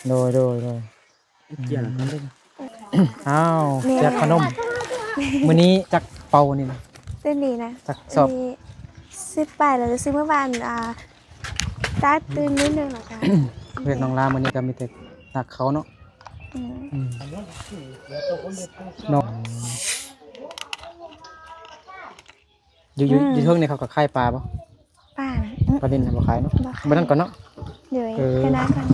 ໂດຍ ໂດຍ ໂດຍ ເຈ້ຍລະກັນເດ້. ອ້າວ ແມ່ນ ແຈກຂະໜົມ. ມື້ນີ້ຈັກເປົານີ້ນະ? ຕົວນີ້ນະ ຈັກສອບ? ອັນນີ້ສິບປາຍ ແລ້ວກໍຊື້ມື້ວານ ອ່າ ຕາຕື່ນນິດໜຶ່ງແລ້ວກໍ ເວກນ້ອງລາມື້ນີ້ກໍມີແຕ່ຕັກເຂົ້າເນາະ. ອືມ ອືມ ເນາະ ຢູ່ ຢູ່ ອືມ ຢູ່ເທິງນີ້ເຂົາກໍຂາຍປາບໍ່? ປານະ? ປານິນນະບໍ່ຂາຍເນາະ. ບໍ່ຂາຍ ບໍ່ນັ້ນກ່ອນເນາະ. ໂດຍ ເອີ ກໍໄດ້ກ່ອນ.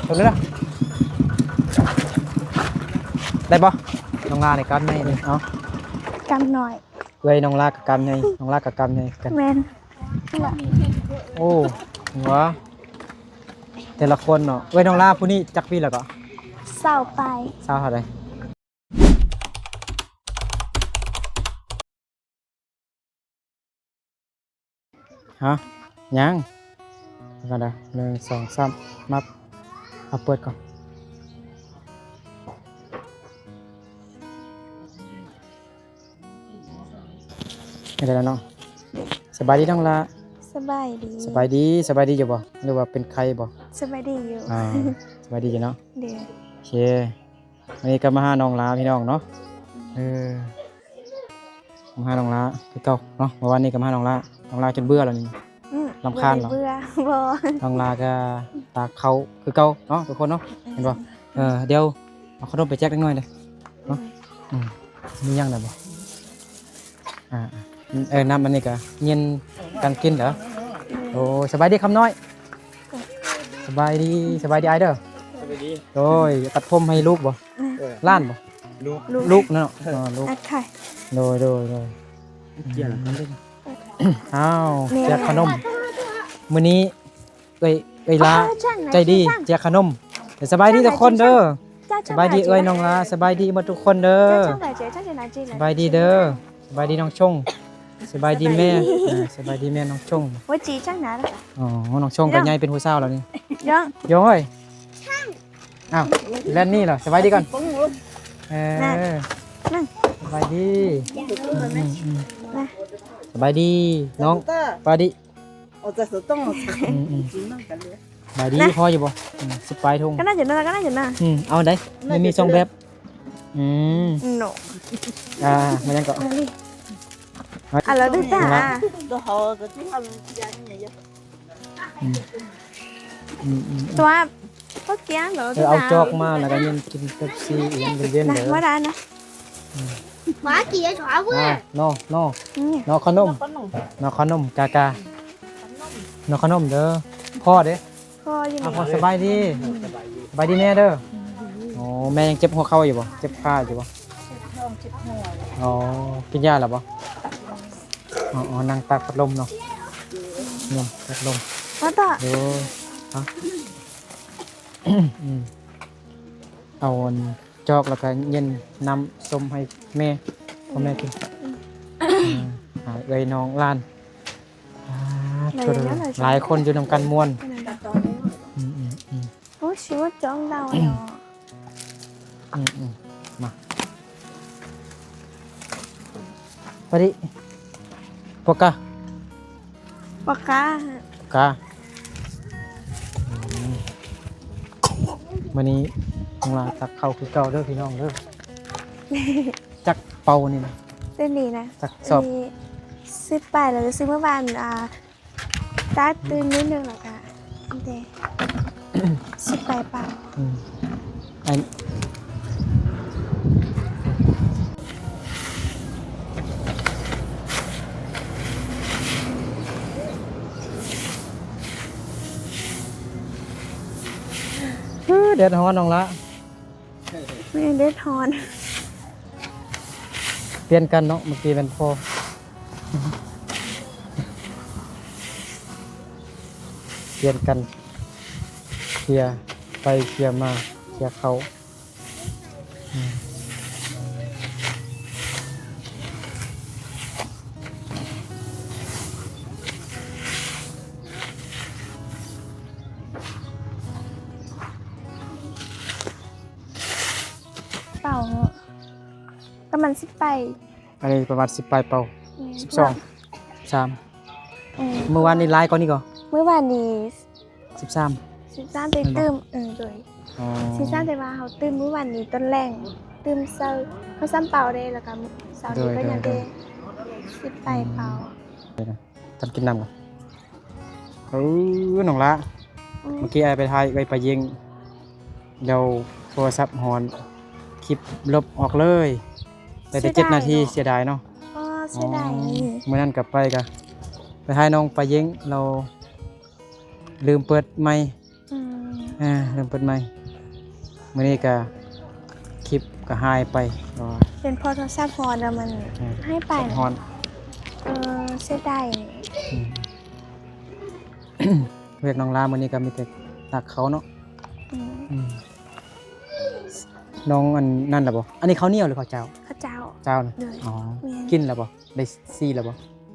ຕົງນີ້ລະ ໄດ້ບໍ່? ນ້ອງລານີ້ກຳໃຫຍ່ນີ້ ເອົາ ກຳນ້ອຍ. ເອື້ອຍນ້ອງລາກໍກຳໃຫຍ່ ນ້ອງລາກໍກຳໃຫຍ່ຄືກັນ. ແມ່ນ. ໂອ້ ຫວາ ແຕ່ລະຄົນເນາະ. ເອື້ອຍນ້ອງລາຜູ້ນີ້ຈັກປີແລ້ວກໍ? ຊາວປາຍ. ຊາວເທົ່າໃດ? ຮະ ຍັງ ກ່ອນເດີ ໜຶ່ງ ສອງ ສາມ ມາ ເອົາເປີດກ່ອນ. ໄດ້ແລ້ວເນາະ. ສະບາຍດີນ້ອງລາ. ສະບາຍດີ. ສະບາຍດີ ສະບາຍດີຢູ່ບໍ່ ຫຼືວ່າເປັນໄຂ້ບໍ່? ສະບາຍດີຢູ່. ອ່າ ສະບາຍດີຢູ່ເນາະ. ເດີ ໂອເຄ. ວັນນີ້ກໍມາຫານ້ອງລາພີ່ນ້ອງເນາະ. ເອີ ມາຫານ້ອງລາຄືເກົ່າເນາະ. ເມື່ອວານນີ້ກໍມາຫານ້ອງລາ ນ້ອງລາຈົນເບື່ອແລ້ວນີ້. ອືມ ລຳຄານເນາະ. ບໍ່ໄດ້ເບື່ອ ບໍ່. ນ້ອງລາກໍຕາກເຂົ້າຄືເກົ່າເນາະ ທຸກຄົນເນາະ. ເຫັນບໍ່? ເອີ ດຽວເອົາຂະໜົມໄປແຈກເດັກນ້ອຍເດີ້ເນາະ. ອືມ ມີຫຍັງແດ່ບໍ່? ອ່າ ເອີ ນ້ຳອັນນີ້ກະເຢັນກັນກິນເດີ້. ໂອ້ ສະບາຍດີຄຳນ້ອຍ. ສະບາຍດີ ສະບາຍດີອ້າຍເດີ້. ສະບາຍດີ. ໂດຍ ຕັດຜົມໃຫ້ລູກບໍ່? ເອີ ຫຼານບໍ່? ລູກ ລູກເນາະ. ເອີ ລູກ. ໂດຍ ໂດຍ ໂດຍ. ອ້າວ ແຈກຂະໜົມ ມື້ນີ້ ເອື້ອຍ ເອື້ອຍລາໃຈດີແຈກຂະໜົມ. ສະບາຍດີທຸກຄົນເດີ້. ສະບາຍດີເອື້ອຍນ້ອງລາ ສະບາຍດີໝົດທຸກຄົນເດີ້. ສະບາຍດີເດີ້. ສະບາຍດີນ້ອງຊົງ ສະບາຍດີແມ່ ສະບາຍດີແມ່ນ້ອງຊົງ. ອໍ ນ້ອງຊົງກໍໃຫຍ່ເປັນຜູ້ສາວແລ້ວນີ້. ໂອ້ຍ ອ້າວ ແລ່ນໜີແລ້ວ. ສະບາຍດີກ່ອນ. ເອີ ສະບາຍດີ ສະບາຍດີນ້ອງ ສະບາຍດີ. ອືມ ອືມ ສະບາຍດີ. ພໍຢູ່ບໍ່? ອືມ ສິບປາຍຖົງ. ອືມ ເອົາໄດ້ ມັນມີສອງແບບ. ອືມ ອ່າ ມາຍັງເກາະ. ອືມ ອືມ ອືມ ຕົວ ເອີ ເອົາຈອກມາແລ້ວກໍເຢັນກິນເປັບຊີອີ່ຫຍັງເຢັນໆເດີ້. ມາກິນຊາເວີ ອ່າ ນອ ນອ ອືມ ນອຂະໜົມ ນອຂະໜົມ ກາກາ ນອຂະໜົມເດີ້. ພໍເດ້ ພໍຢູ່ນີ້. ສະບາຍດີ ສະບາຍດີແມ່ເດີ້. ໂອ້ ແມ່ຍັງເຈັບຫົວເຂົ່າຢູ່ບໍ່? ເຈັບຂາຢູ່ບໍ່? ເຈັບທ້ອງເຈັບຫົວ. ອໍ ກິນຢາແລ້ວບໍ່? ອໍ ອໍ ນັ່ງຕາກພັດລົມເນາະ ເນາະ ພັດລົມ. ມາຕໍ່ ໂດຍ ຮະ ອືມ ເອົາອັນຈອກແລ້ວກໍເຢັນນ້ຳສົ້ມໃຫ້ແມ່ ພໍ່ແມ່ກິນ. ອືມ ຫາເອື້ອຍນ້ອງຫຼານ ຫຼາຍຄົນຢູ່ນຳກັນມ່ວນ. ອືມ ອືມ ອືມ. ໂອ້ ຊິວ່າຈ້ອງເດົາເນາະ. ອືມ ອືມ ມາ ປາດິ ປາກາ ປາກາ ປາກາ. ອືມ ມື້ນີ້ນ້ອງລາຕັກເຂົ້າຄືເກົ່າເດີ້ພີ່ນ້ອງເດີ້. ຈັກເປົານີ້ນະ? ຕົວນີ້ນະ ຈັກສອບ? ອັນນີ້ ສິບປາຍ ແລ້ວກໍຊື້ມື້ວານ ອ່າ ຕາຕື່ນນິດໜຶ່ງແລ້ວກະ ເດ ສິບປາຍເປົາ. ອືມ ອັນ ເອີ ແດດຮ້ອນນ້ອງລະ. ແມ່ນເດັດຮ້ອນ. ປ່ຽນກັນເນາະ ເມື່ອກີ້ແມ່ນພໍ່ ປ່ຽນກັນເຄຍໄປເຄຍມາ ເຄຍເຂົ້າ. ອືມ. ເປົາເນາະ ປະມານສິບປາຍ. ອັນນີ້ປະມານສິບປາຍເປົາ. ແມ່ນ ສິບສອງ ສິບສາມ. ເອີ ມື້ວານນີ້ຫຼາຍກວ່ານີ້ກໍ? ມື້ວານນີ້ສິບສາມ. ຊິມຊາມແຕ່ຕື່ມ ແມ່ນບໍ່? ເອີ ໂດຍ ອໍ ຊິມຊາມແຕ່ວ່າເຮົາຕື່ມມື້ວານນີ້ຕອນແລງ ຕື່ມເຊົ້າ ເຮົາຊ້ຳເປົ່າເດ້ ແລ້ວກໍເຊົ້ານີ້ກໍຍັງແຕ່ ໂດຍ ໂດຍ ໂດຍ ຊິໄປເປົ່າ ອືມ ຕອນກິນນ້ຳກ່ອນ. ເອີ ນ້ອງຫຼ້າ ອືມ ເມື່ອກີ້ອ້າຍໄປຖ່າຍເອື້ອຍປາເຢັງ ແລ້ວໂທລະສັບຮ້ອນ ຄລິບລົບອອກເລີຍ ໄດ້ແຕ່ເຈັດນາທີ ເສຍດາຍເນາະ ເສຍດາຍເນາະ. ອໍ ເສຍດາຍ ອໍ ມື້ນັ້ນກໍໄປ ກໍໄປຖ່າຍນ້ອງປາເຢັງ ແລ້ວລືມເປີດໄມຄ ອືມ ອ່າ ເລີ່ມເປີດໃໝ່ ມື້ນີ້ກະຄລິບກະຫາຍໄປ ເປັນເພາະໂທລະສັບຮ້ອນແລ້ວມັນ ເອີ ຫາຍໄປ ໂທລະສັບຮ້ອນ ເອີ ເສຍດາຍ ອືມ ວຽກນ້ອງຫຼ້າມື້ນີ້ກະມີແຕ່ຕັກເຂົ້າເນາະ ອືມ ອືມ ນ້ອງອັນນັ້ນລະບໍ່? ອັນນີ້ເຂົ້າໜຽວຫຼືເຂົ້າເຈົ້າ? ເຂົ້າເຈົ້າ ເຈົ້ານະ ໂດຍ ອໍ ແມ່ນ ກິນລະບໍ່? ໄດ້ຊີລະບໍ່?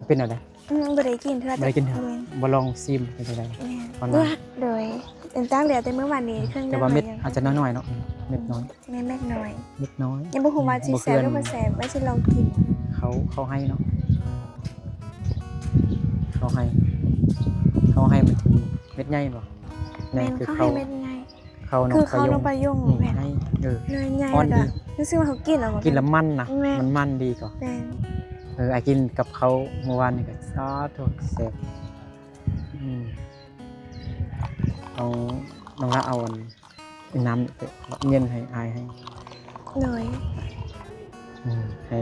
ເປັນແນວໃດ? ອືມ ບໍ່ໄດ້ກິນເທື່ອ ບໍ່ໄດ້ກິນເທື່ອ ແມ່ນ ບໍ່ລອງຊີມເປັນຈັ່ງໃດ? ແມ່ນ ຕອນນັ້ນ ໂດຍ ຕັ້ງແຕ່ມື້ວານນີ້ ອືມ ເຄື່ອງ ແຕ່ວ່າເມັດອາດຈະນ້ອຍໆເນາະ ເມັດນ້ອຍ ແມ່ນ ເມັດນ້ອຍ ເມັດນ້ອຍ ຍັງບໍ່ຮູ້ວ່າ ອືມ ຊິແຊບ ບໍ່ຄື ຫຼືບໍ່ແຊບ ວ່າຊິລອງກິນ ເຂົາ ເຂົາໃຫ້ເນາະ ເຂົາໃຫ້ ເຂົາໃຫ້ມັນເປັນເມັດໃຫຍ່ບໍ່? ແມ່ນ ແມ່ນ ຄືເຂົາໃຫ້ເມັດໃຫຍ່ ເຂົ້າ ຄືເຂົ້ານ້ອງປາຍົງ ອືມ ແມ່ນ ໃຫຍ່ ເອີ ໜ່ວຍໃຫຍ່ ອ່ອນດີ ຮູ້ສຶກວ່າເຮົາກິນແລ້ວ ກິນແລ້ວມັນນະ ແມ່ນ ມັນ ມັນດີກວ່າ ແມ່ນ ເອີ ອ້າຍກິນກັບເຂົ້າມື້ວານນີ້ກໍ ສາທຸ ແຊບ ອືມ ນ້ອງ ນ້ອງຫຼ້າເອົາອັນ ນ້ຳເຢັນໃຫ້ອ້າຍໃຫ້ ໂດຍ ອືມ ໃຫ້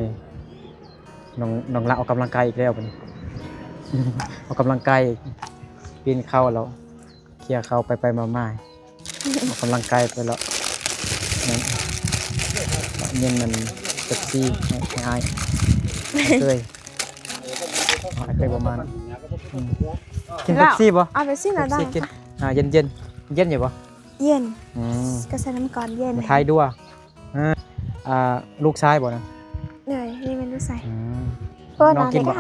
ນ້ອງ ນ້ອງຫຼ້າອອກກຳລັງກາຍອີກແລ້ວບັດນີ້ ອອກກຳລັງກາຍ ປີນເຂົ້າແລ້ວ ເຄຍເຂົ້າໄປໆມາໆ ອອກກຳລັງກາຍໄປເລາະ ເຢັນນັ້ນເປັບຊີໃຫ້ ໃຫ້ອ້າຍ ເຄີຍ ເອົາໄປປະມານ ອືມ ກິນເປັບຊີບໍ່? ເອົາເປັບຊີນະ ເປັບຊີກິນ ອ່າ ເຢັນໆ ເຢັນຢູ່ບໍ່? ເຢັນ ອືມ ກໍໃສ່ນ້ຳກ່ອນເຢັນ ມາຖ່າຍດ້ວຍ ອ່າ ອ່າ ລູກຊາຍບໍ່ນະ? ເອີ ນີ້ແມ່ນລູກຊາຍ ອືມ ເພິ່ນນ້ອງກິນບໍ່?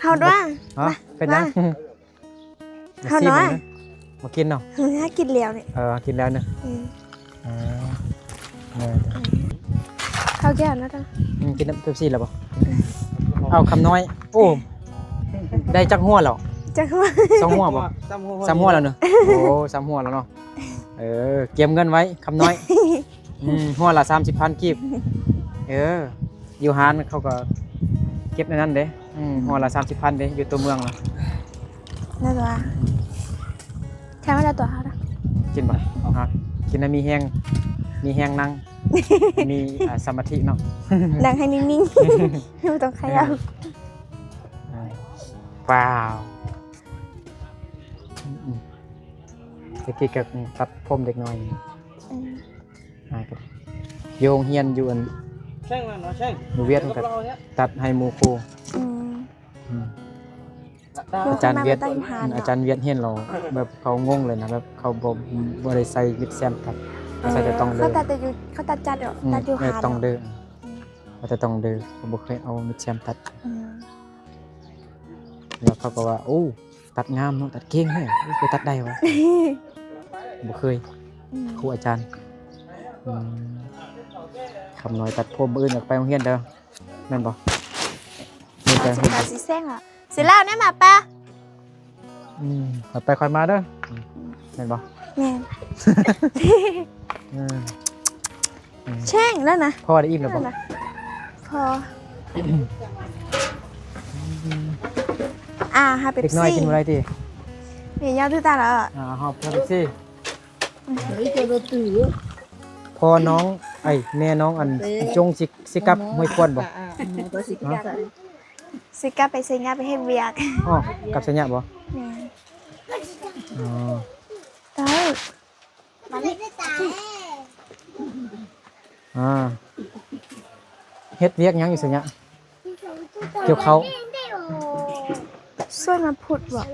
ເຮົາດ້ວຍ ຮະ ເປັນຫຍັງ? ເຮົານ້ອຍ ມາກິນເນາະ ຫາກິນແລ້ວນີ້ ເອີ ກິນແລ້ວເນາະ ອືມ ເອີ ເອີ ເຂົ້າແກ້ວນະ ອືມ ກິນເປັບຊີແລ້ວບໍ່? ເອົາ ຄຳນ້ອຍ ໂອ້ ໄດ້ຈັກຫົວແລ້ວ? ຈັກຫົວ ສອງຫົວບໍ່? ສາມຫົວແລ້ວເນາະ ໂອ້ ສາມຫົວແລ້ວເນາະ ເອີ ກຽມເງິນໄວ້ ຄຳນ້ອຍ ອືມ ຫົວລະສາມສິບພັນກີບ ເອີ ຢູ່ຮ້ານເຂົາກໍເກັບໃນນັ້ນເດ້ ອືມ ຫົວລະສາມສິບພັນເດ້ ຢູ່ຕົວເມືອງນະ ນັ້ນວ່າ ແຄ່ວ່າແລ້ວຕົວເຮົານະ ກິນບໍ່? ເອົາ ກິນແລ້ວມີແຮງ ມີແຮງນັ່ງ ມີ ອ່າ ສະມາທິເນາະ ນັ່ງໃຫ້ນິ່ງໆ ບໍ່ຕ້ອງຂະຫຍັບ ເອີ ວ້າວ ອືມ ແຕ່ກີ້ກໍຕັດຜົມເດັກນ້ອຍ ອືມ ອ້າຍກໍໄດ້ ຢູ່ໂຮງຮຽນຢູ່ອັນ ແຂ່ງນັ້ນເນາະ ແຂ່ງ ຢູ່ວຽດ ມັນກໍຕັດໃຫ້ໝູ່ຄູ່ ອືມ ອືມ ອາຈານວຽດ ອາຈານວຽດເຫັນແລ້ວແບບເຂົາງົງເລີຍນະ ແບບເຂົາບໍ່ ບໍ່ໄດ້ໃສ່ມິດແຊມຕັດ ເຂົາໃສ່ແຕ່ຕ່ອງເດີ ເຂົາຕັດແຕ່ຢູ່ ເຂົາຕັດຈັດດອກ ອືມ ຕັດຢູ່ ເອີ ຮ້ານ ຕ່ອງເດີ ອືມ ເຂົາແຕ່ຕ່ອງເດີ ເຂົາບໍ່ເຄີຍເອົາມິດແຊມຕັດ ອືມ ແລ້ວເຂົາກໍວ່າ ໂອ້ ຕັດງາມເນາະ ຕັດເກັ່ງແທ້ ໄປຕັດໄດ້ຫວາ ບໍ່ເຄີຍ ອືມ ຄູອາຈານ ອືມ ຄຳນ້ອຍຕັດຜົມ ມື້ອື່ນກໍໄປໂຮງຮຽນເດີ ແມ່ນບໍ່? ມີແຕ່ ຊິແຊງອະ ຊິແລ້ວແນ່ໝາປາ ອືມ ຄ່ອຍໄປຄ່ອຍມາເດີ ແມ່ນບໍ່? ແມ່ນ ເອີ ແຊງແລ້ວນະ ພໍໄດ້ອີ່ມແລ້ວບໍ່? ພໍ ອ່າ ຫາເປັບຊີ ເດັກນ້ອຍກິນບໍ່ໄດ້ຕິ? ນີ້ຍາວຕື່ຕາລະ ອ່າ ຫອບເປັບຊີ ພໍ່ນ້ອງ ເອີຍ ແມ່ນ້ອງອັນຈົງຊິ ຊິກັບຫ້ວຍຄວນບໍ່? ຊິກັບໄປໄຊຍະ ໄປເຮັດວຽກ ອໍ ກັບໄຊຍະບໍ່? ແມ່ນ ອໍ ເອີ ອ່າ ເຮັດວຽກຫຍັງຢູ່ໄຊຍະ? ກ່ຽວເຂົ້າ ສວນມັງຄຸດບໍ່?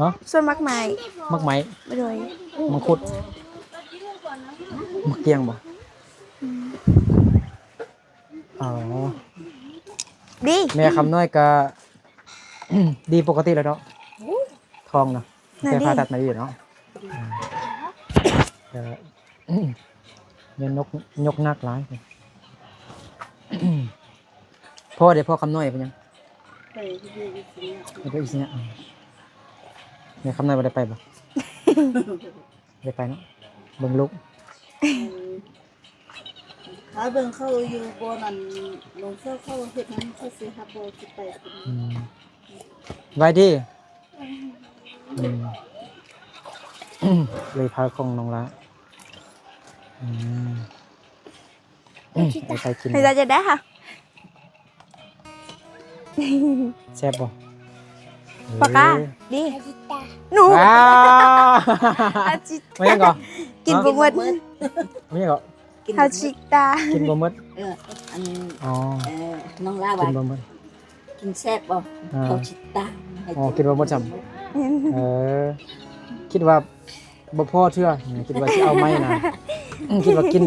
ຮະ? ສວນໝາກໄມ້ ໝາກໄມ້ ໂດຍ ມັງຄຸດ ໝາກກ້ຽງບໍ່? ອືມ ອໍ ດີ ແມ່ຄຳນ້ອຍກະດີປົກກະຕິແລ້ວເນາະ ທ້ອງນະ ໄດ້ຜ່າຕັດມາດີເນາະ ເອີ ເປັນນົກ ຍົກໜັກຫຼາຍ ພໍ່ເດ ພໍ່ຄຳນ້ອຍເປັນຫຍັງ? ໄປເຮັດວຽກ ໄປເຮັດວຽກອີກຊິນະ ແມ່ຄຳນ້ອຍບໍ່ໄດ້ໄປບໍ່? ໄດ້ໄປເນາະ ເບິ່ງລູກ ຖ້າເບິ່ງເຂົາຢູ່ບ່ອນນັ້ນ ລົງເຂົາເຮັດນັ້ນ ເຂົາຊິຮັບບໍ່ ຊິໄປ ອືມ ໄວດີ ອືມ ເລີຍພາຂອງນ້ອງລະ ອືມ ອືມ ໄປກິນ ເປັນຈັ່ງໃດຄະ? ແຊບບໍ່? ປາກາ ເອີ ດີ ໜູ ວ້າ ອາຈິຕາ ແມ່ນຫຍັງກໍ? ກິນບໍ່ໝົດ ແມ່ນຫຍັງກໍ? ອາຈິຕາ ກິນບໍ່ໝົດ ເອີ ອັນ ອໍ ເອີ ນ້ອງລາວ່າ ກິນບໍ່ໝົດ ກິນແຊບບໍ່? ອາ ອາຈິຕາ ອໍ ກິນບໍ່ໝົດຊ້ຳ ເອີ ຄິດວ່າ ບໍ່ພໍເທື່ອ ຄິດວ່າຊິເອົາໃໝ່ນະ ຄິດວ່າກິນ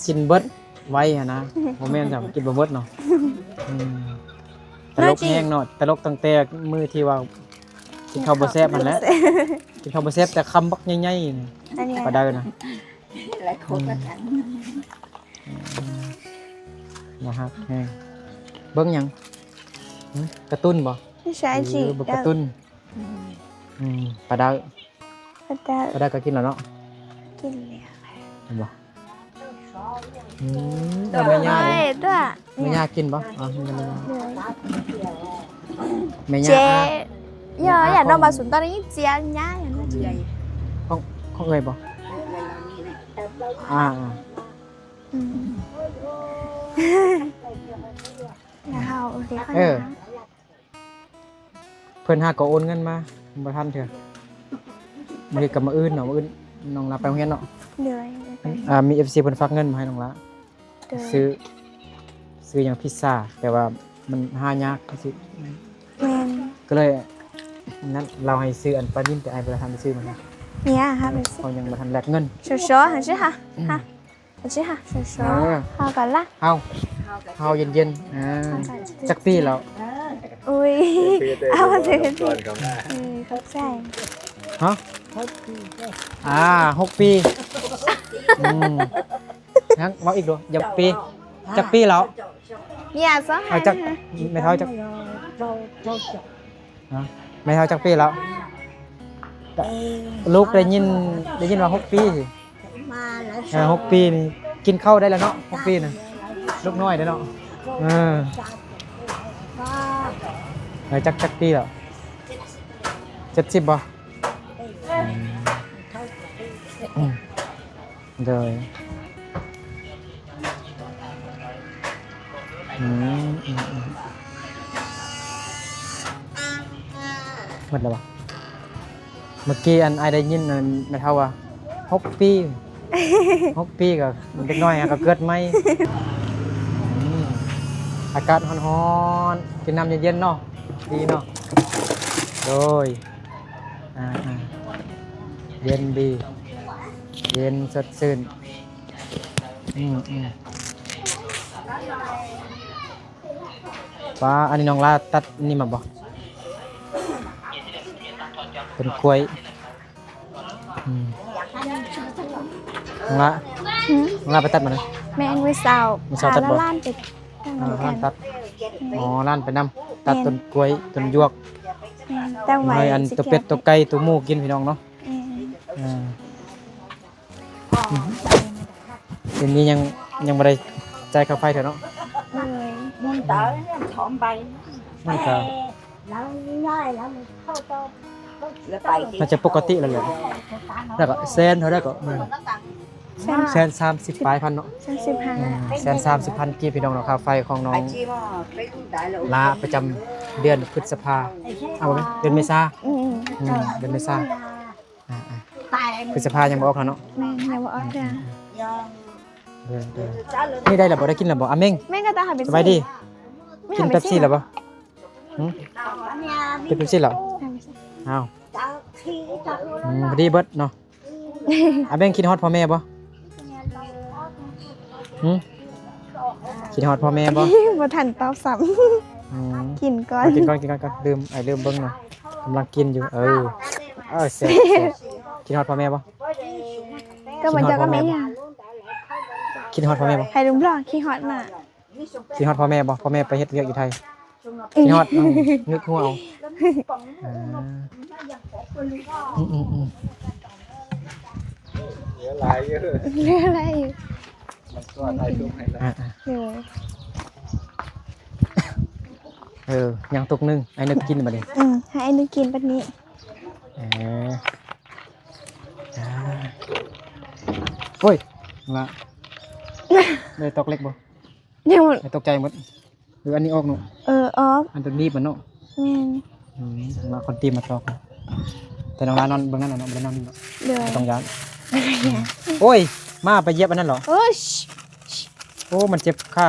ກິນເບິດໄວຫັ້ນນະ ບໍ່ແມ່ນຈ້ະ ກິນບໍ່ເບິດເນາະ ອືມ ຕະຫຼົກແຮງເນາະ ຕະຫຼົກຕັ້ງແຕ່ມື້ທີ່ວ່າກິນເຂົ້າບໍ່ແຊບຫັ້ນແຫຼະ ກິນເຂົ້າບໍ່ແຊບແຕ່ຄຳບັກໃຫຍ່ໆ ປາດານະ ຫຼາຍຄົນ ອືມ ໜ້າຮັກແຮງ ເບິ່ງຫຍັງ? ຫຶ? ກາຕູນບໍ່? ເອີ ເບິ່ງກາຕູນ ອືມ ປາດາວ ປາດາວ ປາດາວກໍກິນແລ້ວເນາະ ກິນແລ້ວ ເຫັນບໍ່? ອືມ ເອົາແມ່ຍ່າເດ້ ແມ່ຍ່າກິນບໍ່? ເອົາ ແມ່ຍ່າ ແມ່ຍ່າ ເຈ ອາ ຢ່າ ຢ່າ ນ້ອງບາສຸນຕອນນີ້ເຈຍຍ່າ ຂອງ ຂອງເອື້ອຍບໍ່? ອາ ອືມ ແລ້ວເຮົາ ໂອເຄ ເອີ ເພິ່ນຫາກໍໂອນເງິນມາ ບໍ່ທັນເທື່ອ ມື້ນີ້ກໍມື້ອື່ນເນາະ ມື້ອື່ນນ້ອງລາໄປໂຮງຮຽນເນາະ ໂດຍ ອາ ມີເອັຟຊີເພິ່ນຝາກເງິນມາໃຫ້ນ້ອງລາ ໂດຍ ຊື້ ຊື້ຫຍັງ ພິດຊາ ແຕ່ວ່າມັນຫາຍາກ ແມ່ນ ກໍເລີຍນັ້ນ ລາວໃຫ້ຊື້ອັນປານິນ ແຕ່ອ້າຍບໍ່ທັນໄດ້ຊື້ມັນ ເນຍ ເຮົາຍັງບໍ່ທັນແລກເງິນ ຊໍ ຫັ້ນຊິຫາ ອືມ ຫັ້ນຊິຫາ ຊໍ ເອີ ເຮົາກັນລະ ເຮົາ ເຮົາເຢັນໆ ເອີ ຈັກປີແລ້ວ? ອຸ້ຍ ເອົາເດີ ເອີ ເຂົ້າໃຈ ຮະ? ອ່າ ຫົກປີ ອືມ ຍັງເວົ້າອີກດູ ຢ່າປີ ຈັກປີແລ້ວ? ເມຍຊະ ເອົາຈັກ ແມ່ເຖົ້າຈັກ ຮະ ແມ່ເຖົ້າຈັກປີແລ້ວ? ລູກໄດ້ຍິນ ໄດ້ຍິນວ່າຫົກປີ ເອີ ຫົກປີນີ້ກິນເຂົ້າໄດ້ແລ້ວເນາະ ຫົກປີນະ ລູກນ້ອຍເດ້ເນາະ ເອີ ເອີ ຈັກ ຈັກປີແລ້ວ? ເຈັດສິບບໍ່? ອືມ ອືມ ໂດຍ ອືມ ອືມ ອືມ ໝົດແລ້ວບໍ່? ເມື່ອກີ້ອັນອ້າຍໄດ້ຍິນອັນແມ່ເຖົ້າວ່າ ຫົກປີ ຫົກປີກໍເດັກນ້ອຍຫາກໍເກີດໃໝ່ ອືມ ອາກາດຮ້ອນໆ ກິນນ້ຳເຢັນໆ ເນາະ ດີເນາະ ໂດຍ ອ່າໆ ເຢັນດີ ເຢັນສົດຊື່ນ ອືມໆ ປາ ອັນນີ້ນ້ອງລາຕັດນີ້ມາບໍ່? ເປັນກ້ວຍ ອືມ ນ້ອງລາ ຫື? ນ້ອງລາໄປຕັດມາເນາະ ແມ່ນ ມື້ເຊົ້າ ມື້ເຊົ້າຕັດບໍ່? ຫຼານໄປ ອ່າ ຮ້ານຕັດ ອືມ ອໍ ຮ້ານໄປນຳ ຕັດ ແມ່ນ ຕົ້ນກ້ວຍ ຕົ້ນຢວກ ແມ່ນ ຕັ້ງໄວ້ ໃຫ້ອັນ ຊິ ຕົວເປັດ ຕົວໄກ່ ຕົວໝູກິນ ພີ່ນ້ອງເນາະ ແມ່ນ ອ່າ ດຽວນີ້ຍັງ ຍັງບໍ່ໄດ້ຈ່າຍຄ່າໄຟເທື່ອເນາະ ໂດຍ ມັນກໍ ມັນກໍ ໜ້າຈະປົກກະຕິແລ້ວແຫຼະ ແລ້ວກໍແສນເທົ່າໃດກໍ ແສນ ແສນສາມສິບປາຍພັນເນາະ ແສນສາມສິບພັນ ອືມ ແສນສາມສິບພັນກີບ ພີ່ນ້ອງເນາະ ຄ່າໄຟຂອງນ້ອງລາປະຈຳເດືອນພຶດສະພາ ເອົາບໍ່ແມ່ນ ເດືອນເມສາ ອືມ ອືມ ເດືອນເມສາ ອ່າໆ ພຶດສະພາຍັງບໍ່ອອກເນາະ ແມ່ນ ຍັງບໍ່ອອກເທື່ອ ເດີໆ ນີ້ໄດ້ແລ້ວບໍ່? ໄດ້ກິນແລ້ວບໍ່? ອາເມັງ ແມ່ນ ກໍຕ້ອງຫາເປັບຊີ ສະບາຍດີ ກິນເປັບຊີແລ້ວບໍ່? ຫຶ? ກິນເປັບຊີແລ້ວ? ອ້າວ ອືມ ພໍດີເບິດເນາະ ອາເມັງ ຄິດຮອດພໍ່ແມ່ບໍ່? ຫຶ? ຄິດຮອດພໍ່ແມ່ບໍ່? ບໍ່ທັນຕອບຊ້ຳ ອືມ ກິນກ່ອນ ກິນກ່ອນ ກິນກ່ອນ ລືມ ອ້າຍລືມເບິ່ງເນາະ ກຳລັງກິນຢູ່ ເອີ ເອີ ແຊບ ແຊບ ຄິດຮອດພໍ່ແມ່ບໍ່? ກໍບໍ່ຈັກກໍແມ່ນຫຍັງ ຄິດຮອດພໍ່ແມ່ບໍ່? ໃຫ້ລຸງບລັອກ ຄິດຮອດນະ ຄິດຮອດພໍ່ແມ່ບໍ່? ພໍ່ແມ່ໄປເຮັດວຽກຢູ່ໄທ ອືມ ຄິດຮອດ ອືມ ນຶກຫົວເອົາ ອ່າ ອືມໆໆ ເຫຼືອຫຼາຍຢູ່ ເຫຼືອຫຼາຍຢູ່ ມັນກໍຖ່າຍຮູບໃຫ້ລະ ອ່າໆ ໂດຍ ເອີ ຍັງຕົກໜຶ່ງ ອ້າຍນຶກກິນບັດນີ້ ອືມ ໃຫ້ອ້າຍນຶກກິນບັດນີ້ ເອີ ອ່າ ໂອ້ຍ ລະ ໄດ້ຕອກເຫຼັກບໍ່? ຍັງບໍ່ ໄດ້ຕອກໃຈໝົດ ຫຼືອັນນີ້ອອກເນາະ ເອີ ອອກ ອັນຕົວໜີບມັນເນາະ ແມ່ນ ອືມ ລະຄົນຕີມາຕອກ ແຕ່ນ້ອງລານອນເບິ່ງນັ້ນເນາະ ບໍ່ໄດ້ນອນນີ້ເນາະ ໂດຍ ບໍ່ຕ້ອງຢ້ານ ໂອ້ຍ ໝາໄປຢຽບອັນນັ້ນເຫາະ ໂອ້ຍ ໂອ້ ມັນເຈັບຂາ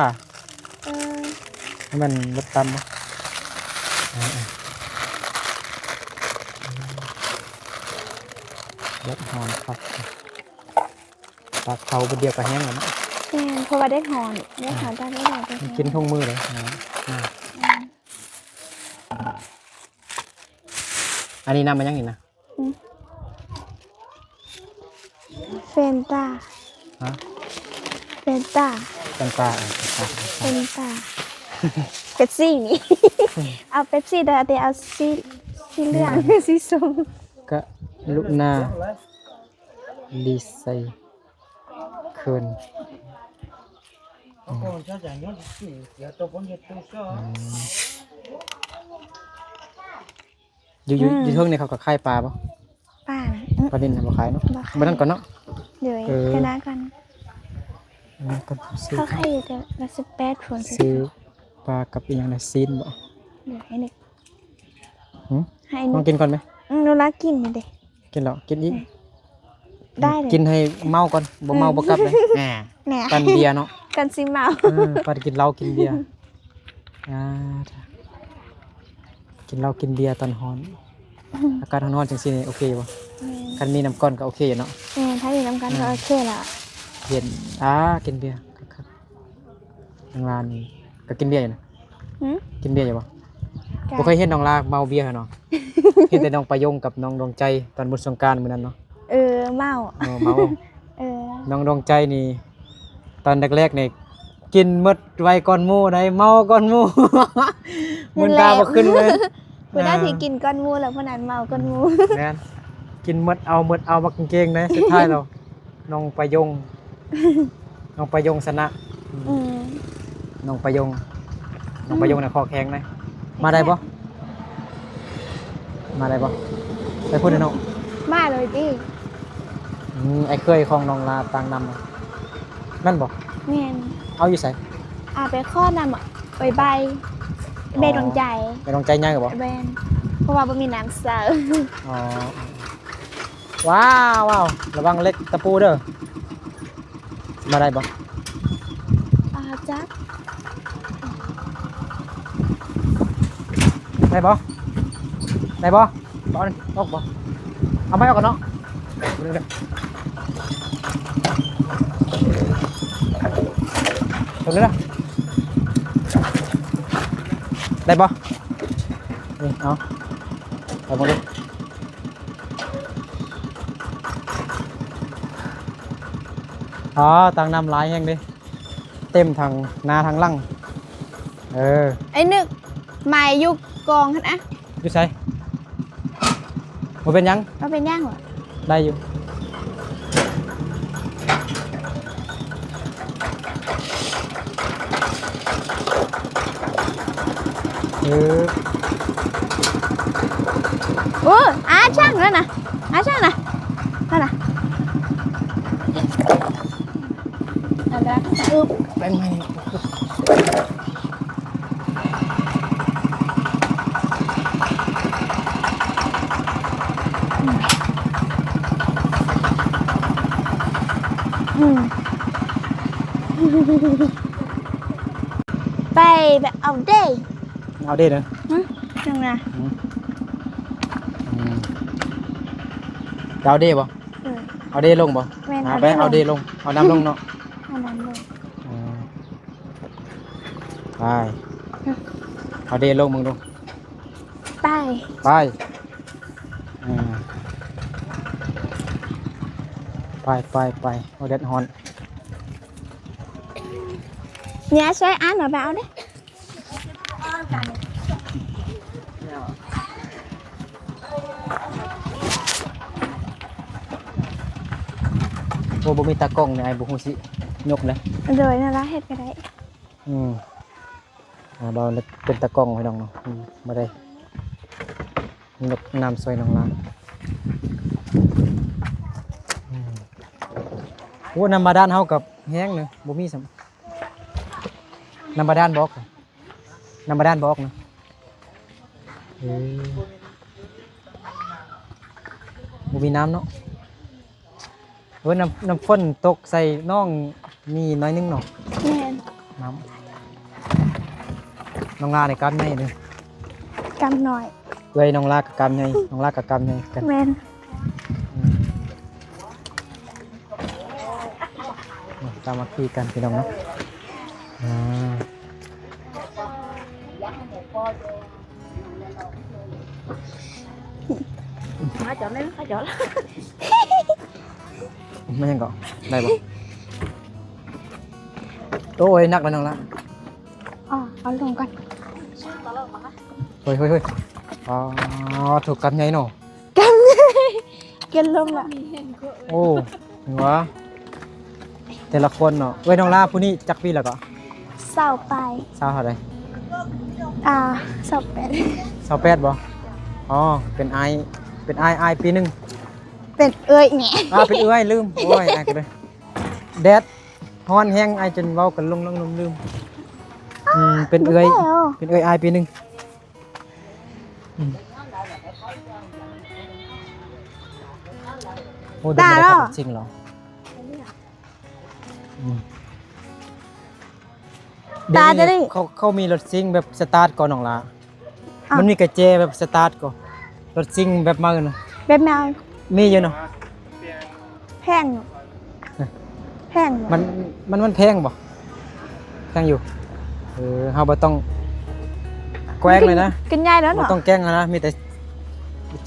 ເອີ ໃຫ້ມັນເບິດຕຳເນາະ ເອີໆ ເດືອດຮ້ອນຄັກ ຕັກເຂົ້າບາດດຽວກໍແຫ້ງແລ້ວເນາະ ແມ່ນ ເພາະວ່າແດດຮ້ອນ ແດດຮ້ອນ ອ່າ ຕາກບໍ່ໄດ້ ມັນກິນທຸງມື້ເລີຍ ອ່າ ອືມ ອັນນີ້ນ້ຳມັນຫຍັງນີ້ນະ? ອືມ ແຟນຕາ ຮະ? ແຟນຕາ ແຟນຕາ ເອີ ແຟນຕາ ເປັບຊີນີ້ ເອົາເປັບຊີ ແຕ່ ແຕ່ເອົາສີ ສີເຫຼືອງ ອືມ ສີສົ້ມ ກະລຸນາ ຣີໄຊເຄິນ ອືມ ອືມ ຢູ່ ຢູ່ ອືມ ຢູ່ເທິງນີ້ເຂົາກໍຂາຍປາບໍ່? ປານະ ອືມ ປານິນນະບໍ່ຂາຍເນາະ ບໍ່ຂາຍ ມື້ນັ້ນກ່ອນເນາະ ໂດຍ ເອີ ເທື່ອໜ້າກ່ອນ ອັນນັ້ນກ່ອນ ເຂົາຂາຍຢູ່ແຕ່ລະສິບແປດພຸ້ນ ຊື້ປາກັບອີ່ຫຍັງນະ ຊີ້ນບໍ່? ໂດຍ ໃຫ້ໜຶ່ງ ຫື? ໃຫ້ໜຶ່ງ ລອງກິນກ່ອນໄໝ? ອືມ ໜູລາກິນນີ້ເດ້ ກິນແລ້ວກິນອີກ ອືມ ໄດ້ເລີຍ ກິນໃຫ້ເມົາກ່ອນ ບໍ່ເມົາ ເອີ ບໍ່ກັບເລີຍ ແນ່ ແນ່ ປັ້ນເບຍເນາະ ກ່ອນຊິເມົາ ເອີ ປັ້ນກິນເຫຼົ້າກິນເບຍ ອ່າ ກິນເຫຼົ້າກິນເບຍຕອນຮ້ອນ ອືມ ອາກາດຮ້ອນໆ ຈັ່ງຊີ້ນີ້ໂອເຄຢູ່ບໍ່? ແມ່ນ ຄັນມີນ້ຳກ້ອນກໍໂອເຄຢູ່ເນາະ ແມ່ນ ຖ້າມີນ້ຳກ້ອນກໍ ອ່າ ໂອເຄລະ ເຢັນ ອ່າ ກິນເບຍຄັກໆ ທາງຮ້ານນີ້ກໍກິນເບຍຢູ່ນະ ຫື? ກິນເບຍຢູ່ບໍ່? ບໍ່ເຄີຍເຫັນນ້ອງລາເມົາເບຍເນາະ ເຫັນແຕ່ນ້ອງປາຍົງກັບນ້ອງດວງໃຈຕອນບຸນສົງການມື້ນັ້ນເນາະ ເອີ ເມົາ ເອີ ເມົາ ເອີ ນ້ອງດວງໃຈນີ້ ຕອນແລກໆນີ້ກິນໝົດໄວກ່ອນໝູ່ໃດ໋ ເມົາກ່ອນໝູ່ ມຶນຕາບໍ່ຂຶ້ນເລີຍ ຜູ້ໃດທີ່ກິນກ່ອນໝູ່ແລ້ວຜູ້ນັ້ນເມົາກ່ອນໝູ່ ອືມ ແມ່ນ ກິນໝົດເອົາໝົດເອົາ ບັກກາງເກງໃດ໋ ສຸດທ້າຍແລ້ວ ນ້ອງປາຍົງ ນ້ອງປາຍົງຊະນະ ອືມ ອືມ ນ້ອງປາຍົງ ນ້ອງປາຍົງນະ ອືມ ຂໍແຂງນະ ມາໄດ້ບໍ່? ມາໄດ້ບໍ່? ໄປພຸ້ນເນາະ ມາເລີຍຕິ ອືມ ອ້າຍເຂີຍຂອງນ້ອງລາຕ່າງນຳ ແມ່ນບໍ່? ແມ່ນ ເອົາຢູ່ໃສ? ອາ ໄປຂໍນຳ ໄປໃບ ອໍ ໃບດວງໃຈ ໃບດວງໃຈໃຫຍ່ບໍ່? ແມ່ນ ເພາະວ່າບໍ່ມີນ້ຳໃສ່ ອໍ. ວ້າວ ລະວັງເຫຼັກຕະປູເດີ ມາໄດ້ບໍ່? ອາ ຈັກ ໄດ້ບໍ່? ໄດ້ບໍ່? ບໍ່ ອອກບໍ່? ເອົາໄມ້ອອກກ່ອນເນາະ ຕົງນີ້ນະ ໄດ້ບໍ່? ນີ້ ເອົາ ເອົາມາເລີຍ ອໍ ຕັງນ້ຳຫຼາຍແຮງເດ້ ເຕັມທັງໜ້າທັງຫຼັງ ເອີ ໄອ້ນຶກ ໄມ້ຢູ່ກອງຫັ້ນອະ ຢູ່ໃສ? ບໍ່ເປັນຫຍັງ ບໍ່ເປັນຫຍັງຫວາ? ໄດ້ຢູ່ ເອີ ໂອ້ ອາ ຊ່າງນັ້ນນະ ອາ ຊ່າງນະ ນັ້ນນະ ອັນນັ້ນ ອຶບ ແປ້ງໃໝ່ ອືມ ໄປແບບເອົາເດ ເອົາເດເດີ ຫຶ ຈັ່ງນະ ອືມ ອືມ ເອົາເດບໍ່? ເອີ ເອົາເດລົງບໍ່? ແມ່ນ ອາ ເອົາເດລົງ ໄປເອົາເດລົງ ເອົານ້ຳລົງເນາະ ເອົານ້ຳລົງ ອືມ ໄປ ຫຶ ເອົາເດລົງເບິ່ງດູ ໄປ ໄປ ເອີ ໄປ ໄປ ໄປ ໂອ້ ແດດຮ້ອນ ເນຍ ຊ່ວຍອັນເອົາໄປເອົາເດ້. ເອົາ ເອົາ ເອົາ ເອົາ ບໍ່ມີຕາກ້ອງນີ້ ອ້າຍບໍ່ຮູ້ຊິຍົກເລີຍ. ໂດຍ ນັ້ນລະ ເຮັດກໍໄດ້. ອືມ ອ່າ ເຮົາເປັນຕາກ້ອງພີ່ນ້ອງເນາະ. ອືມ ບໍ່ໄດ້ຍົກນ້ຳຊ່ວຍນ້ອງລາ. ອືມ ໂອ້ ນ້ຳບາດານເຮົາກໍແຫ້ງເນາະ ບໍ່ມີຊ້ຳ. ນ້ຳບາດານບໍ່ອອກ ນ້ຳບາດານບໍ່ອອກນະ. ເອີ ບໍ່ມີນ້ຳເນາະ. ເອີ ນ້ຳ ນ້ຳຝົນຕົກໃສ່ນ້ອງມີໜ້ອຍໜຶ່ງເນາະ. ແມ່ນ ນ້ຳ ນ້ອງລາໄດ້ກ້າມໃຫຍ່ເດີ້ ກ້າມນ້ອຍ. ເອື້ອຍນ້ອງລາກໍກ້າມໃຫຍ່ ນ້ອງລາກໍກ້າມໃຫຍ່ຄືກັນ. ແມ່ນ ອືມ ສາມັກຄີກັນພີ່ນ້ອງເນາະ. ອ່າ ມາຈອດແມ່ນ ມາຈອດ ແມ່ນຫຍັງເກາະ ໄດ້ບໍ່? ໂອ້ຍ ໜັກແລ້ວນ້ອງລະ. ອໍ ເອົາລົງກ່ອນ. ເຮີ້ຍ ເຮີ້ຍ ເຮີ້ຍ ອໍ ຖືກກັບໃຫຍ່ເນາະ. ກັນ ກັນລົງລະ. ໂອ້ ຫວາ ແຕ່ລະຄົນເນາະ. ເອີຍ ນ້ອງລາຜູ້ນີ້ຈັກປີແລ້ວເກາະ? ຊາວປາຍ. ຊາວເທົ່າໃດ? ອ່າ ຊາວແປດ. ຊາວແປດບໍ່? ອໍ ເປັນອ້າຍ ເປັນອ້າຍ ອ້າຍປີໜຶ່ງ. ເປັນເອື້ອຍແໝ່. ອ່າ ເປັນເອື້ອຍ ລືມ. ໂອ້ຍ ອ້າຍກໍເລີຍ ແດດ ຮ້ອນແຮງ ອ້າຍຈົນເວົ້າກັນຫຼົງໆລືມໆ. ອືມ ເປັນເອື້ອຍ ເປັນເອື້ອຍອ້າຍປີໜຶ່ງ. ອືມ ໂອ້ ດົນບໍ່ໄດ້ຂັບລົດຊິງເນາະ. ອືມ ຕາດຽວນີ້ ດຽວນີ້ເຂົາ ເຂົາມີລົດຊິງແບບສະຕາດເກາະນ້ອງລາ. ອ້າວ ມັນມີກະແຈແບບສະຕາດເກາະ ລົດຊິງແບບໃໝ່ນະ. ແບບໃໝ່ ມີຢູ່ເນາະ. ແພງຢູ່ ແພງຢູ່. ມັນ ມັນ ມັນແພງບໍ່? ແພງຢູ່. ເອີ ເຮົາບໍ່ຕ້ອງແກວ່ງເລີຍນະ ຂຶ້ນໃຫຍ່ແລ້ວເນາະ. ບໍ່ຕ້ອງແກວ່ງນະ ມີແຕ່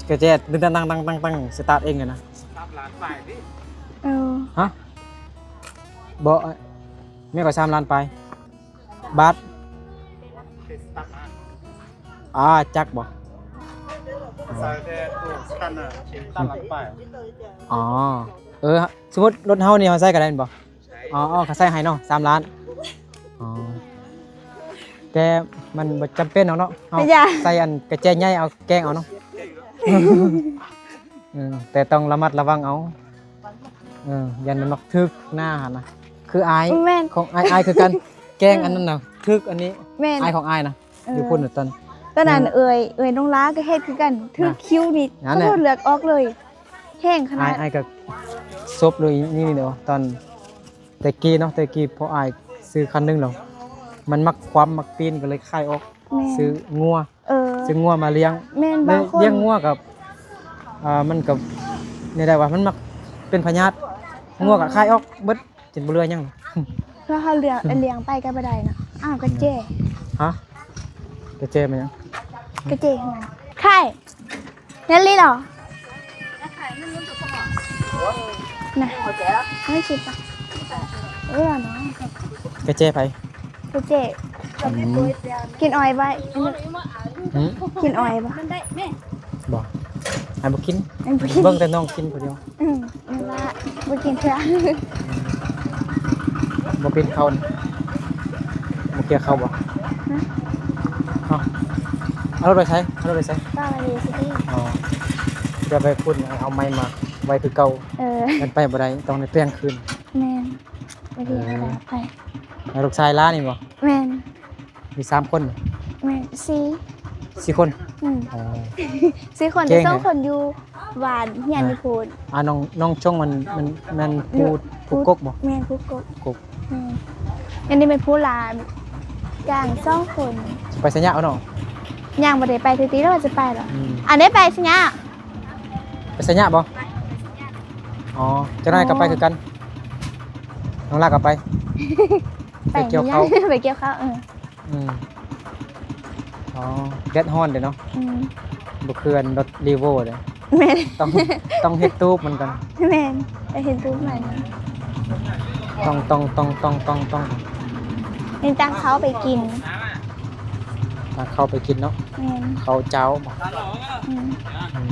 ກະແຈ ຕຶງໆ ສະຕາດເອງນະ. ສາມລ້ານປາຍຕິ. ເອີ ຮະ ບໍ່ ແມ່ນກໍສາມລ້ານປາຍ. ບາດ ອ່າ ຈັກບໍ່? ໃສ່ແຕ່ໂຕສະຕັນເນີ ສາມລ້ານປາຍ. ອໍ ເອີ ສົມມຸດລົດເຮົານີ້ເຮົາໃສ່ກໍໄດ້ແມ່ນບໍ່? ອໍ ເຂົາໃສ່ໃຫ້ເນາະ ສາມລ້ານ. ອໍ ແຕ່ມັນບໍ່ຈຳເປັນດອກເນາະ ເຮົາໃສ່ອັນກະແຈໃຫຍ່ເອົາແກງເອົາເນາະ. ເອີ ແຕ່ຕ້ອງລະມັດລະວັງເອົາ. ເອີ ຢ້ານມັນມັກຖືກໜ້າຫັ້ນນະ ຄືອ້າຍ ແມ່ນ ຂອງອ້າຍ ອ້າຍຄືກັນ ແກງອັນນັ້ນນະ ຖືກອັນນີ້ ແມ່ນ ອ້າຍຂອງອ້າຍນະ. ເອີ ຢູ່ພຸ້ນນະ ຕອນ ຕອນນັ້ນ ອືມ ເອື້ອຍ ເອື້ອຍນ້ອງລາກໍເຮັດຄືກັນ ຖືກ ນະ ຄິວນີ້ ນັ້ນແຫຼະ ເລືອດອອກເລີຍ ແຮງຂະໜາດ. ອ້າຍ ອ້າຍກໍສົບເລີຍນີ້ເນາະ ຕອນແຕ່ກີ້ເນາະ ແຕ່ກີ້ພໍ່ອ້າຍຊື້ຄັນໜຶ່ງແລ້ວ ມັນມັກຄວ່ຳມັກປີນ ກໍເລີຍຂາຍອອກ. ແມ່ນ ຊື້ງົວ ເອີ ຊື້ງົວມາລ້ຽງ. ແມ່ນ ບາງຄົນລ້ຽງງົວກັບ ອ່າ ມັນກໍແນວໃດວະ ມັນມັກເປັນພະຍາດ ງົວກໍຂາຍອອກເບິດ ຈົນບໍ່ເຫຼືອຫຍັງ. ເພື່ອເຮົາເລືອກ ອືມ ລ້ຽງໄປກໍບໍ່ໄດ້ເນາະ. ອ້າວ ກະເຈ ຮະ ກະເຈແມ່ນຫຍັງ? ກະເຈເຮືອນ ຂາຍ ແມ່ນອີ່ຫຼີເນາະ ນະ ມັນຊິປະ ເອີເນາະ. ກະເຈໃຜ? ກະເຈ ອືມ ກິນອ້ອຍໄວ້ ຫຶ? ກິນອ້ອຍບໍ່? ບໍ່ ອ້າຍບໍ່ກິນ ອ້າຍບໍ່ກິນ ເບິ່ງແຕ່ນ້ອງກິນຜູ້ດຽວ. ອືມ ນັ້ນລະ ບໍ່ກິນເທື່ອ ບໍ່ກິນເຂົ້າ ບໍ່ກ່ຽວເຂົ້າບໍ່? ຮະ ເອົາ ເອົາລົດໄປໃສ? ເອົາລົດໄປໃສ? ປາວາລີຊິຕິ. ອໍ ຈະໄປພຸ້ນ ເອົາໄມ້ມາໄວ້ຄືເກົ່າ. ເອີ ມັນໄປບໍ່ໄດ້ ຕ້ອງໄດ້ແປງຄືນ. ແມ່ນ ບໍ່ດີ ເອີ ໄປ ແລ້ວລູກຊາຍຫຼານນີ້ບໍ່? ແມ່ນ ມີສາມຄົນ ແມ່ນ ສີ່ ສີ່ຄົນ. ອືມ ອໍ ສີ່ຄົນ ແຕ່ສອງຄົນຢູ່ບ້ານ ຮຽນຢູ່ພຸ້ນ. ອ່າ ນ້ອງ ນ້ອງຊົງມັນ ມັນ ມັນຜູ້ ຜູ້ກົກບໍ່? ແມ່ນ ຜູ້ກົກ ກົກ. ອືມ ອັນນີ້ແມ່ນຜູ້ຫຼານ ກາງສອງຄົນ. ໄປໄຊຍະເອົາເນາະ? ຍັງບໍ່ໄດ້ໄປ ແຕ່ຕິ ແລ້ວວ່າຈະໄປແລ້ວ. ອືມ ອັນນີ້ໄປໄຊຍະ ໄປໄຊຍະບໍ່? ອໍ ຈັກໜ້ອຍກໍໄປຄືກັນ ນ້ອງລາກໍໄປ ໄປກ່ຽວເຂົ້າ ໄປກ່ຽວເຂົ້າ. ເອີ ອືມ ອໍ ແດດຮ້ອນເດ້ເນາະ. ອືມ ບໍ່ຄືອັນລົດຣີໂວເດ້. ແມ່ນ ຕ້ອງ ຕ້ອງເຮັດຕູບມັນກ່ອນ. ແມ່ນ ໄປເຮັດຕູບໃໝ່. ຕ້ອງ ຕ້ອງ ຕ້ອງ ຕ້ອງ ຕ້ອງ ຕ້ອງ ນີ້ຕັກເຂົ້າໄປກິນ ຕັກເຂົ້າໄປກິນເນາະ. ແມ່ນ ເຂົ້າເຈົ້າບໍ່? ອືມ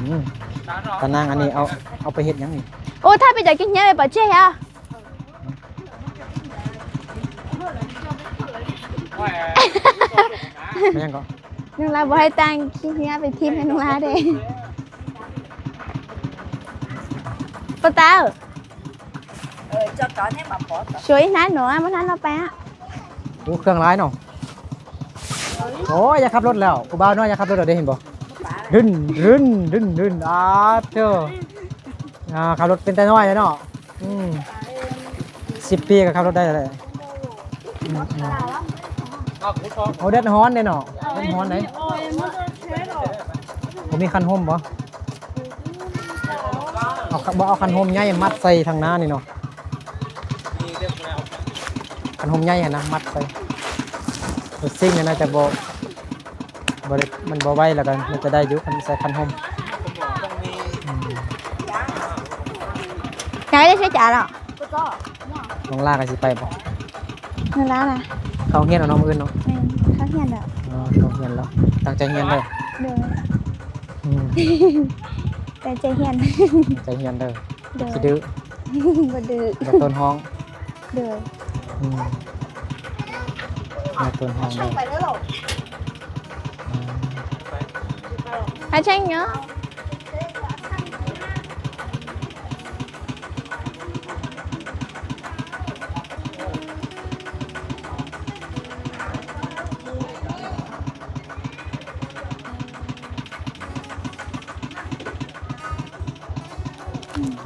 ອືມ ຕານາງ ອັນນີ້ເອົາ ເອົາໄປເຮັດຫຍັງນີ້? ໂອ້ ຖ້າໄປຢາກກິນຫຍັງໄປປະເຈ້ອະ. ແມ່ນຫຍັງເກາະ? ນ້ອງລາບໍ່ໃຫ້ຕັ້ງ ຂີ້ເຫື່ອໄປຖິ້ມໃຫ້ນ້ອງລາເດ້. ປາເຕົ້າ ເອີ ຈອດຈອດໃຫ້ມາພໍ ຊ່ວຍນັ້ນໜູ ບໍ່ທັນເອົາໄປອະ. ໂອ້ ເຄື່ອງຫຼາຍເນາະ. ໂອ້ຍ ຢາກຂັບລົດແລ້ວ ຜູ້ບ່າວນ້ອຍຢາກຂັບລົດແລ້ວເດ້ ເຫັນບໍ່? ດຶນ ດຶນ ດຶນ ດຶນ ອາເທີ ອາ ຂັບລົດເປັນແຕ່ນ້ອຍແລ້ວເນາະ. ອືມ ສິບປີກໍຂັບລົດໄດ້ແລ້ວ. ອືມ ອືມ ໂອ້ ແດດຮ້ອນເດ້ເນາະ ແດດຮ້ອນເດ້. ບໍ່ມີຄັນຮົ່ມບໍ່? ເອົາ ບໍ່ເອົາຄັນຮົ່ມໃຫຍ່ມັດໃສ່ທາງໜ້ານີ້ເນາະ. ຄັນຮົ່ມໃຫຍ່ຫັ້ນນະ ມັດໃສ່. ລົດຊິງນີ້ໜ້າຈະບໍ່ ບໍ່ໄດ້ ມັນບໍ່ໄຫວ ແລ້ວກໍມັນຈະໄດ້ຢູ່ ຄັນໃສ່ຄັນຮົ່ມ. ອືມ ຍັງໄດ້ໃຊ້ຈ່າຍເນາະ. ນ້ອງລາກໍຊິໄປບໍ່? ນ້ອງລານະ ເຂົ້າໂຮງຮຽນແລ້ວເນາະ ມື້ອື່ນເນາະ. ແມ່ນ ເຂົ້າໂຮງຮຽນແລ້ວ. ອໍ ເຂົ້າໂຮງຮຽນແລ້ວ ຕັ້ງໃຈຮຽນເດີ. ໂດຍ. ອືມ ຕັ້ງໃຈຮຽນ ຕັ້ງໃຈຮຽນເດີ. ໂດຍ. ຂີ້ດື້ ບໍ່ດື້ ຢ່າຕົ້ນຮ້ອງ. ໂດຍ. ອືມ ຢ່າຕົ້ນຮ້ອງເດີ. ອືມ ອາ ໃຊ່ເນາະ.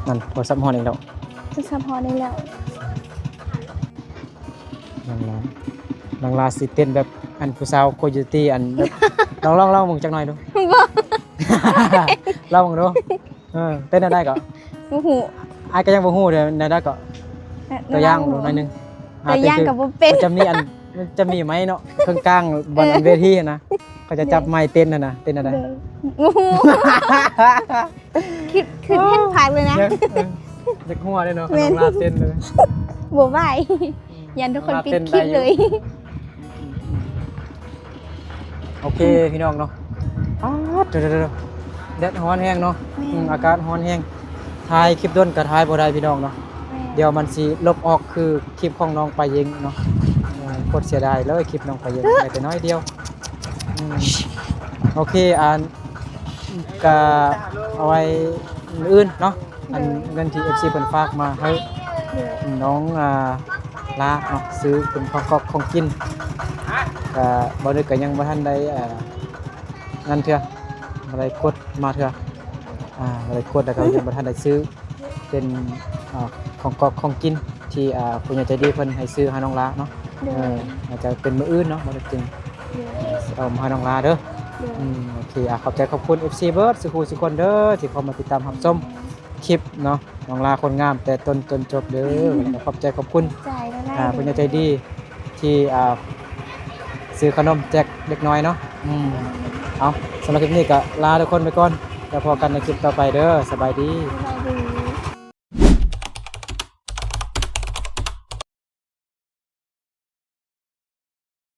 ນັ້ນ ໂທລະສັບຮ້ອນອີກແລ້ວ. ໂທລະສັບຮ້ອນອີກແລ້ວ. ນ້ອງລາ ນ້ອງລາຊິເຕັ້ນແບບ ອັນ ຜູ້ສາວໂຄໂຍຕີ ອັນ ແບບ ລອງ ລອງ ລອງເບິ່ງຈັກໜ່ອຍດູ. ບໍ່ ລອງເບິ່ງດູ. ເອີ ເຕັ້ນແນວໃດເກາະ? ບໍ່ຮູ້ ອ້າຍກໍຍັງບໍ່ຮູ້ເດ້ ແນວໃດເກາະ? ຕົວຢ່າງດູໜ້ອຍໜຶ່ງ. ຕົວຢ່າງກໍບໍ່ເປັນ. ມັນຈະມີອັນ ມັນຈະມີໄມ້ເນາະ ເຄິ່ງກາງ ບ່ອນອັນເວທີຫັ້ນນະ ເຂົາຈະຈັບໄມ້ເຕັ້ນຫັ້ນນະ ເຕັ້ນແນວໃດ? ບໍ່ຮູ້ ຄິດ ຄິດເຫັນພາບເລີຍນະ. ຢາກ ເອີ ຢາກຫົວເດ້ເນາະ ເຫັນນ້ອງລາເຕັ້ນເລີຍ. ບໍ່ໄຫວ ຢ້ານທຸກຄົນປິດຄລິບເລີຍ. ໂອເຄ ພີ່ນ້ອງເນາະ. ປາດ ເດີໆໆ ແດດຮ້ອນແຮງເນາະ. ແມ່ນ. ອືມ ອາກາດຮ້ອນແຮງ ຖ່າຍຄລິບດົນກໍຖ່າຍບໍ່ໄດ້ ພີ່ນ້ອງເນາະ. ແມ່ນ. ດຽວມັນຊິລົບອອກຄືຄລິບຂອງນ້ອງປາເຢັງເນາະ. ເອີ ໂຄດເສຍດາຍເລີຍ ຄລິບນ້ອງປາເຢັງ ໄດ້ແຕ່ໜ້ອຍດຽວ. ອືມ ໂອເຄ ອັນ ກະເອົາໄວ້ມື້ອື່ນເນາະ ອັນ ໂດຍ ເງິນທີ່ເອັຟຊີເພິ່ນຝາກມາໃຫ້ ໂດຍ ນ້ອງ ອ່າ ລາເນາະ ຊື້ເປັນຂອງກອກຂອງກິນ. ກະບໍ່ໄດ້ ກະຍັງບໍ່ທັນໄດ້ ອ່າ ນັ້ນເທື່ອ ບໍ່ໄດ້ກົດມາເທື່ອ ອ່າ ບໍ່ໄດ້ກົດ ແລ້ວກໍຍັງບໍ່ທັນໄດ້ຊື້ ເປັນ ອ່າ ຂອງກອກຂອງກິນທີ່ ອ່າ ຜູ້ໃຫຍ່ໃຈດີເພິ່ນໃຫ້ຊື້ໃຫ້ນ້ອງລາເນາະ. ໂດຍ. ເອີ ອາດຈະເປັນມື້ອື່ນເນາະ ບໍ່ໄດ້ກິນ. ໂດຍ. ເອົາມາໃຫ້ນ້ອງລາເດີ. ໂດຍ. ອືມ ໂອເຄ ອ່າ ຂອບໃຈຂອບຄຸນເອັຟຊີເບິດສູ່ຜູ້ສູ່ຄົນເດີ ທີ່ເຂົ້າມາຕິດຕາມຮັບຊົມຄລິບເນາະ ນ້ອງລາຄົນງາມ ແຕ່ຕົ້ນຈົນຈົບເດີ. ແລ້ວກໍຂອບໃຈຂອບຄຸນ ຂອບໃຈຫຼາຍໆ ອ່າ ເດີ ຜູ້ໃຫຍ່ໃຈດີ ທີ່ ອ່າ ຊື້ຂະໜົມແຈກເດັກນ້ອຍເນາະ. ອືມ ເອົາ ສຳລັບຄລິບນີ້ກໍລາທຸກຄົນໄປກ່ອນ ແລ້ວພໍ້ກັນໃນຄລິບຕໍ່ໄປເດີ. ສະບາຍດີ. ສະບາຍດີ.